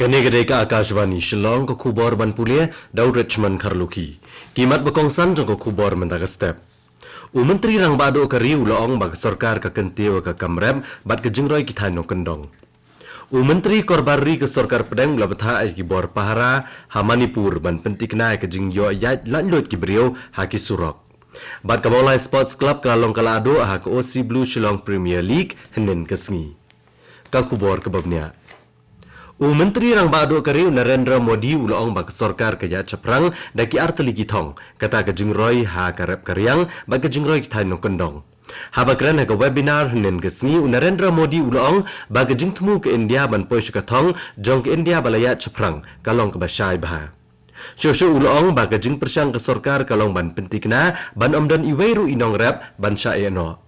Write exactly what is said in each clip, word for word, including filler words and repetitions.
Kane ka dei ka Akashvani Shillong, ka khubor ban pule da u Richmond Kharlukhi. Ki mat ba kongsan jong ka khubor mynta ka step. U Myntri Rangbah Duh ka ri u la ong ba ka sorkar ka kyntiew ïa ka kam rep bad ka jingroi ki thaiñ nongkyndong. U Myntri Korbar Ri ka sorkar pdeng u la bthah ïa ki bor pahara ha Manipur ban pyntikna ïa ka jingïoh ïaid laitluid ki briew ha ki surok. Bad ka Mawlai Sports Club ka la long ka la duh ha ka O C Blue Shillong Premier League hynnin ka sngi. Ka khubor kaba bniah. U Myntri Rangbah Duh ka ri u Narendra Modi u la ong ba ka sorkar ka ïaid shaphrang da ki artylli ki thong, kata ka jingroi ha ka rep ka riang bad ka jingroi ki thaiñ nongkyndong. Haba kren ha ka webinar hynnin ka sngi, u Narendra Modi u la ong ba ka jingthmu ka India ban poi sha ka thong jong ka India ba la ïaid shaphrang ka long kaba shai bha. Shuh shuh u la ong ba ka jingpyrshang ka sorkar ka long ban pyntikna ban ym don iwei ruh i nongrep ban shah ïehnoh.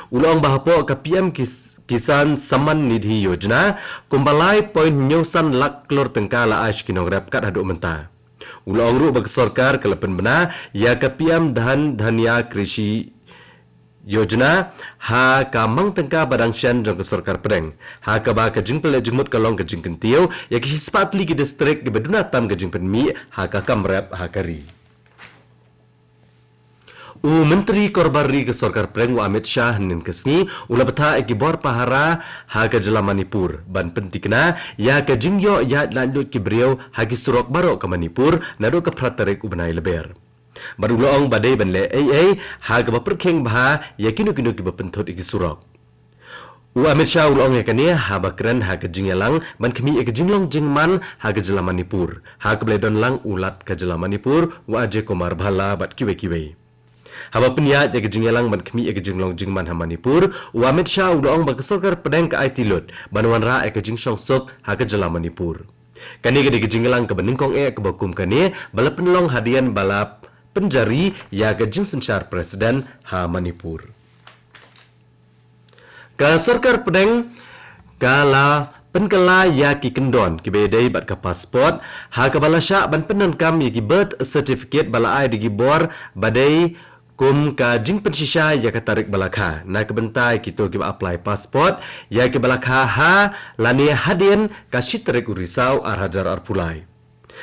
U la ong ba hapoh ka P M Kis- Kisan Samman Nidhi Yojana, kumba lai point hynñiew san lak klur tyngka la ai sha ki nongrep kat haduh mynta. U la ong ruh ba ka sorkar ka la pynbna ïa ka P M Dhan Dhanya Krishi Yojana ha ka mang tyngka ba dang shen jong ka sorkar pdeng, ha kaba ka jingpynleit jingmut ka long ka jingkyntiew ïa ki shispah tylli ki distrik kiba duna tam ka jingpynmih ha ka kam rep ha ka ri. U Myntri Korbar Ri ka sorkar pdeng u Amit Shah hynnin ka sngi u la bthah ïa ki bor pahara ha ka jylla Manipur ban pyntikna ïa ka jingïoh ïaid laitluid ki briew ha ki surok baroh ka Manipur naduh ka phra tarik u bnai Lber. Bad u la ong ba dei ban leh ei ei ha kaba pyrkhing bha ïa kino kino kiba pynthut ïa ki surok. U Amit Shah u la ong ïa kane haba kren ha ka jingïalang ban khmih ïa ka jinglong jingman ha ka jylla Manipur, ha kaba la don lang u Lat ka jylla Manipur, u Ajay Kumar Bhalla bad kiwei kiwei. Haba pynïaid ïa ka jingïalang ban khmih ïa ka jinglong jingman ha Manipur, u Amit Shah u la ong ba ka sorkar pdeng ka aiti lut ban wanrah ïa ka jingshongsuk ha ka jylla Manipur. Kane ka dei ka jingïalang kaba nyngkong eh kaba kum kane ba la pynlong hadien ba la pynjari ïa ka jingsynshar president ha Manipur. Ka sorkar pdeng ka la pynkylla ïa ki kyndon kiba ïadei bad ka passport, ha kaba la shah ban pyndonkam ïa ki birth certificate ba la ai da ki bor ba dei kum ka jingpynshisha ïa ka tarik ba la kha na ka bynta ïa kito kiba apply passport ïa kiba la kha ha lane hadien ka shi tarik u Risaw ar hajar arphew lai.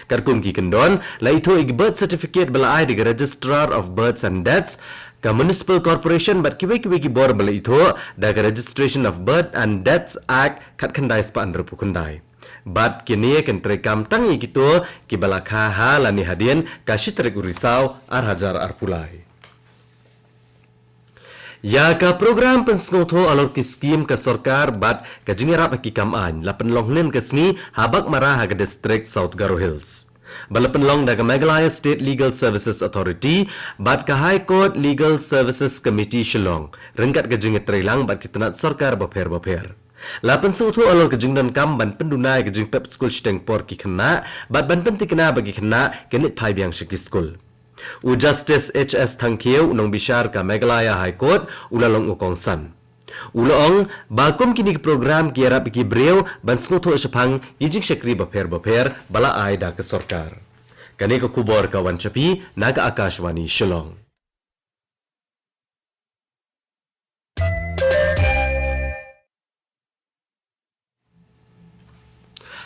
Katkum ki kyndon, la ithuh ïa ki birth certificate ba la ai da ka Registrar of Births and Deaths, ka Municipal Corporation bad kiwei kiwei ki bor ba la ithuh da ka Registration of Birth and Deaths Act khatkhyndai spah hynriewphew khyndai. Bad kine kin treikam tang ïa kito kiba la kha ha lane hadien ka shi tarik u Risaw ar hajar arphew lai. Ïa ka program pynsngewthuh halor ki skim ka sorkar bad ka jingïarap ha ki kam aiñ la pynlong hynnin ka sngi ha Baghmara ha ka district South Garo Hills. Ba la pynlong da ka Meghalaya State Legal Services Authority bad ka High Court Legal Services Committee Shillong, ryngkat ka jingïatreilang bad ki tnat sorkar bapher bapher. La pynsngewthuh halor ka jingdonkam ban pynduna ïa ka jingpep skul shiteng por ki khynnah bad ban pyntikna ba ki khynnah kin leit phai biang sha ki skul. U Justice H S Thangkhiew, u nongbishar ka Meghalaya High Court, u la long u kongsan. U la ong ba kum kine ki program ki ïarap ïa ki briew ban sngewthuh shaphang ki jingshakri bapher bapher ba la ai da ka sorkar. Kane ka khubor ka wan sha phi na ka Akashvani Shillong.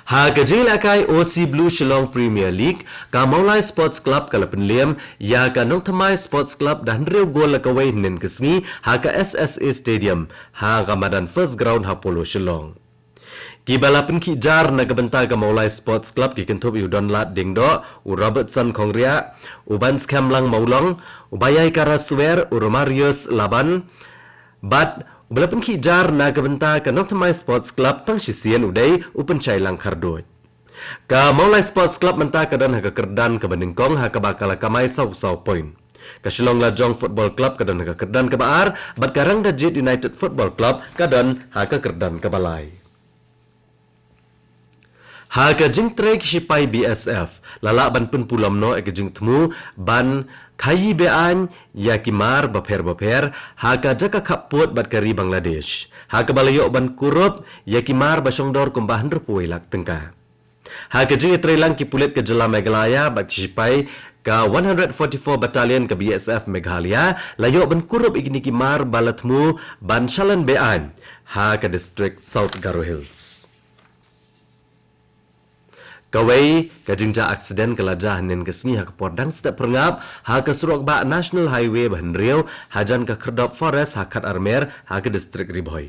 Ha ka jingïalehkai O C Blue Shillong Premier League, ka Mawlai Sports Club ka la pynlem ïa ka Nongthymmai Sports Club da hynriew gol la kawei hynnin ka sngi ha ka S S A Stadium, ha ka madan First Ground ha Polo Shillong. Kiba la pynkhih jar na ka bynta ka Mawlai Sports Club ki kynthup ïa u Donlad Diengdoh, u Robertson Khongriah, u Banskhem Langmawlong, u Bayaikara Swer, u Romarius Laban, bad uba la pynkhih jar na ka bynta ka Nongthymmai Sports Club tang shisien u dei u Pynshailang Kharduid. Ka Mawlai Sports Club mynta ka don ha ka kyrdan kaba nyngkong ha kaba ka la kamai saw saw point. Ka Shillong Lajong Football Club ka don ha ka kyrdan kaba ar, bad ka Rangajied United Football Club ka don ha ka kyrdan kaba lai. Ha ka jingtrei ki shipai B S F, la lah ban pynpulom noh ïa ka jingthmu ban khaïi be-aiñ ïa ki mar bapher bapher ha ka jaka khappud bad ka ri Bangladesh, ha kaba la ïoh ban kurup ïa ki mar ba shongdor kumba hynriewphew wei lak tyngka. Ha ka jingïatreilang ki pulit ka jylla Meghalaya bad ki shipai ka one hundred forty-four Battalion ka B S F Meghalaya, la ïoh ban kurup ïa kine ki mar ba la thmu ban shalan be-aiñ ha ka district South Garo Hills. Kawei ka jingjia aksiden ka la jia hynnin ka sngi ha ka por dang step pyrngap ha ka surok bah National Highway ba hynriew hajan ka Khyrdop Forest ha Khatarmer ha ka distrik Ri Bhoi.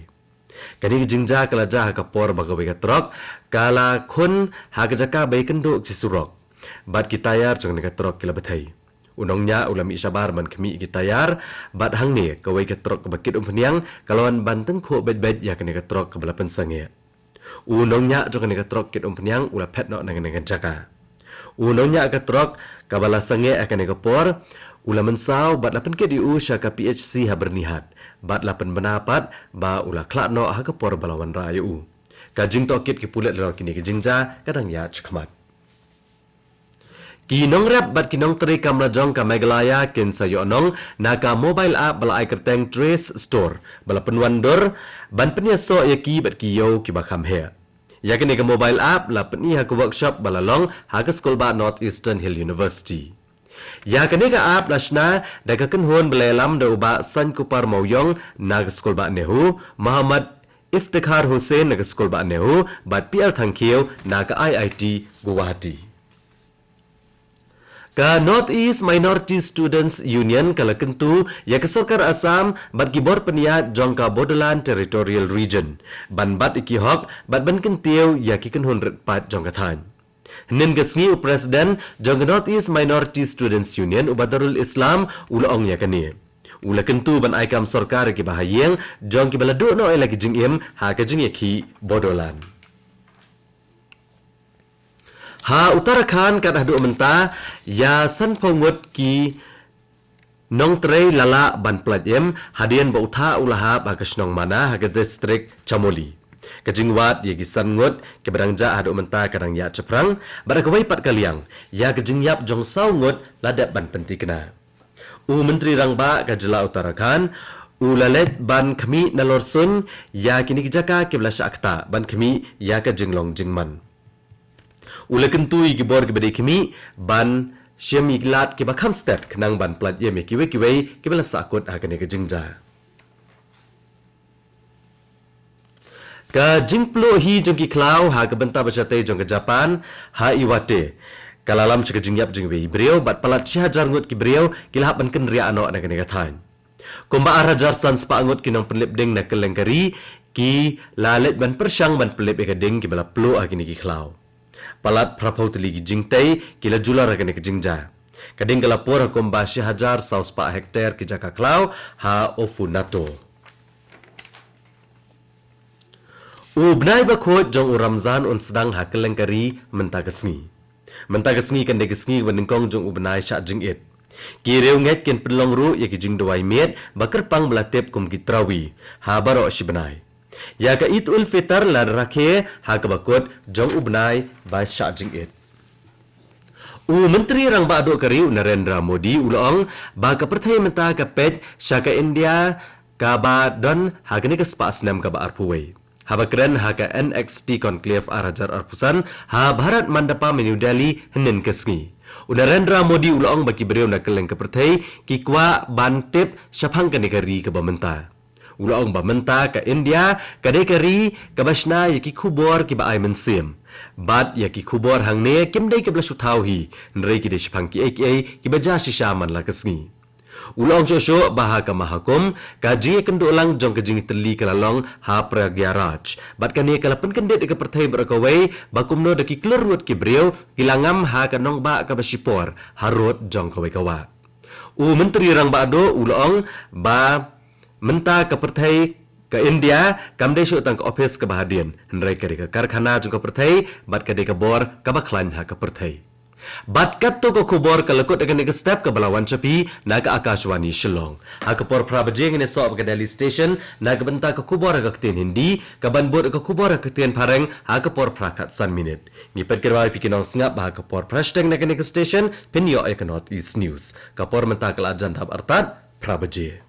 Kane ka jingjia ka la jia ha ka por ba kawei ka trok ka la khun ha ka jaka ba ïakynduh ki surok bad ki tayar jong kane ka trok ki la bthei. U nongñiah u la mih shabar ban khmih ïa ki tayar bad hangne kawei ka trok kaba kit umphniang ka la wan ban tyngkhuh beit beit ïa kane ka trok kaba la pynsangeh. U nongñiah jong kane ka trok kit umphniang u la phet noh na kane ka jaka. U nongñiah ka trok kaba la sangeh ha kane ka por u la mynsaw bad la pynkit ïa u sha ka P H C ha Byrnihat bad la pynbna pat ba u la khlad noh ha ka por ba la wanrah ïa u. Ka jingtohkit ki pulit halor kine ki jingjia ka dang ïaid shakhmat. Ki nongrep bad ki nongtrei kam lajong ka Meghalaya kin sa ïoh nong na ka mobile app ba la ai kyrteng Trace Store ba la pynwandur ban pynïasoh ïa ki bad ki ïew kiba kham heh. Ïa kane ka mobile app la pyni ha ka workshop ba la long ha ka skulbah North Eastern Hill University. Ïa kane ka app la shna da ka kynhun ba la ïalam da u Bah Sankupar Mawiong na ka skulbah NEHU, Mohammad Iftikhar Hussain na ka skulbah NEHU bad P L Thangkhiew na ka I I T Guwahati. Ka North East Minority Students Union ka la kyntu ïa ka sorkar Assam bad ki bor pynïaid jong ka Bodoland Territorial Region ban bat ïa ki hok bad ban kyntiew ïa ki kynhun rit paid jong ka thaiñ. Hynnin ka sngi u president jong ka North East Minority Students Union u Badarul Islam u la ong ïa kane. U la kyntu ban ai kam sorkar ïa kiba ha ïing jong kiba la duh noh ïa la ki jingim ha ka jingïakhih Bodoland. Ha Uttarakhand kat haduh mynta ïa sanphew ngut ki nongtrei la lah ban pyllait im hadien ba u thah u la hap ha ka shnong Mana ha ka distrik Chamoli. Ka jingwad ïa ki san ngut kiba dang jah haduh mynta ka dang ïaid shaphrang bad ha kawei pat ka liang ïa ka jingïap jong saw ngut la dep ban pynthikna. U Myntri Rangbah ka jylla Uttarakhand u la leit ban khmih nalor suiñ ïa kine ki jaka kiba la shah ktah ban khmih ïa ka jinglong jingman. U la kyntu ïa ki bor kiba dei khmih ban shim ïa ki lad kiba kham stet khnang ban pyllait im ïa kiwei kiwei kiba la sahkut ha kane ka jingjia. Ka jingpluh hi jong ki khlaw ha ka bynta ba shatei jong ka Japan ha Iwate ka la lam sha ka jingïap jong iwei i briew bad palat shi hajar ngut ki briew ki la hap ban kynriah noh na kane ka thaiñ. Kumba ar hajar san spah ngut ki nongpynlip ding na kylleng ka ri ki la leit ban pyrshang ban pynlip ïa ka ding kiba la pluh ha kine ki khlaw. Palat phraphew tylli ki jingtei ki la julor ha kane ka jingjia. Ka ding ka la pur ha kumba shi hajar saw spah hektar ki jaka khlaw ha Ofunato. U bnai ba khuid jong u Ramzan un sdang ha kylleng ka ri mynta ka sngi. Mynta ka sngi kan dei ka sngi ba nyngkong jong u bnai shah jingit. Ki riewngeit kin pynlong ruh ïa ki jingduwai miet ba kyrpang ba la tip kum ki Trawi ha baroh shi bnai. Ïa ka Eid ul Fitr la rakhe ha kaba kut jong u bnai ba shah jingit. U Myntri Rangbah Duh ka ri u Narendra Modi u la ong ba ka pyrthei mynta ka peit sha ka India kaba don ha kane ka spah snem kaba arphew wei. Haba kren ha ka N X T Conclave ar hajar arphew san ha Bharat Mandapam New Delhi hynnin ka sngi, u Narendra Modi u la ong ba ki briew na kylleng ka pyrthei ki kwah ban tip shaphang kane ka ri kaba mynta. U la ong ba mynta ka India ka dei ka ri kaba shna ïa ki khubor kiba ai mynsiem. Bad ïa ki khubor hangne kim dei kiba la shu thaw hi, hynrei ki dei shaphang kiei kiei kiba jia shisha man la ka sngi. U la ong shuh shuh ba ha ka Mahakumbh ka jingïakynduh lang jong ka jingïatylli ka la long ha Prayagraj. Bad kane ka la pynkyndit ïa ka pyrthei baroh kawei ba kumno da ki klur ngut ki briew ki la ngam ha ka nongbah kaba shipor harud jong kawei ka wah. U Myntri Rangbah Duh u la ong ba mynta ka pyrthei ka India kam dei shuh tang ka ophis kaba hadien, hynrei ka dei ka karkhana jong ka pyrthei bad ka dei ka bor kaba khlaiñ ha ka pyrthei. Bad katto ka khubor ka la kut ha kane ka step kaba la wan sha phi na ka Akashvani Shillong. Ha ka por phra baje ngin ïasoh bad ka Delhi Station na ka bynta ka khubor ha ka ktien Hindi, kaban bud ka khubor ha ka ktien Phareng ha ka por phra khatsan minit. Ngi peit kyrpad ïa phi ki nongsngap ba ha ka por phra shiteng na kane ka station phin ïoh ïa ka North East News. Ka por mynta ka la jan dap artat phra baje.